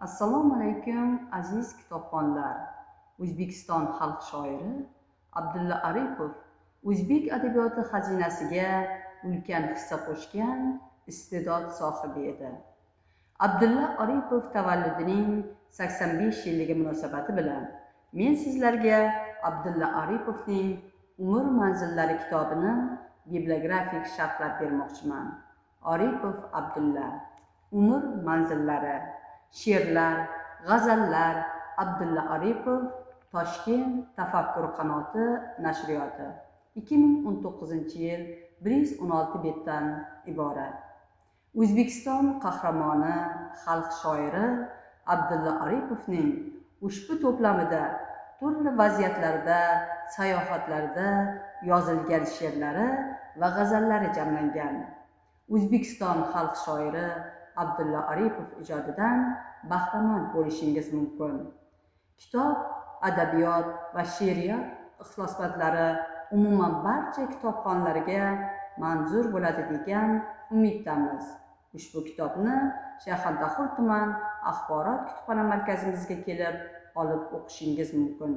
Assalomu alaykum, aziz kitobxonlar. O'zbekiston xalq shoiri Abdulla Aripov o'zbek adabiyoti xazinasiga ulkan hissa qo'shgan iste'dod sohibi edi. Abdulla Aripov tavalludining 85 yilligi munosabati bilan men sizlarga Abdulla Aripovning Umr manzillari kitobini bibliografik sharhlab bermoqchiman. Oripov Abdulla, Umr manzillari, she'rlar, g'azallar, Abdulla Oripov, Toshkent, Tafakkur qanoti nashriyoti, 2019-yil, 116 betdan iborat. O'zbekiston qahramoni, xalq shoiri Abdulla Oripovning ushbu to'plamida turli vaziyatlarda, sayohatlarda yozilgan she'rlari va g'azallari jamlangan. O'zbekiston xalq shoiri Abdulla Oripov ijodidan bahramand bo'lishingiz mumkin. Kitob adabiyot va she'riyat ixlosmandlari, umuman barcha kitobxonlarga manzur bo'ladi degan umiddamiz. Ushbu kitobni Shayxontohur tuman axborot kutubxona markazimizga kelib olib o'qishingiz mumkin.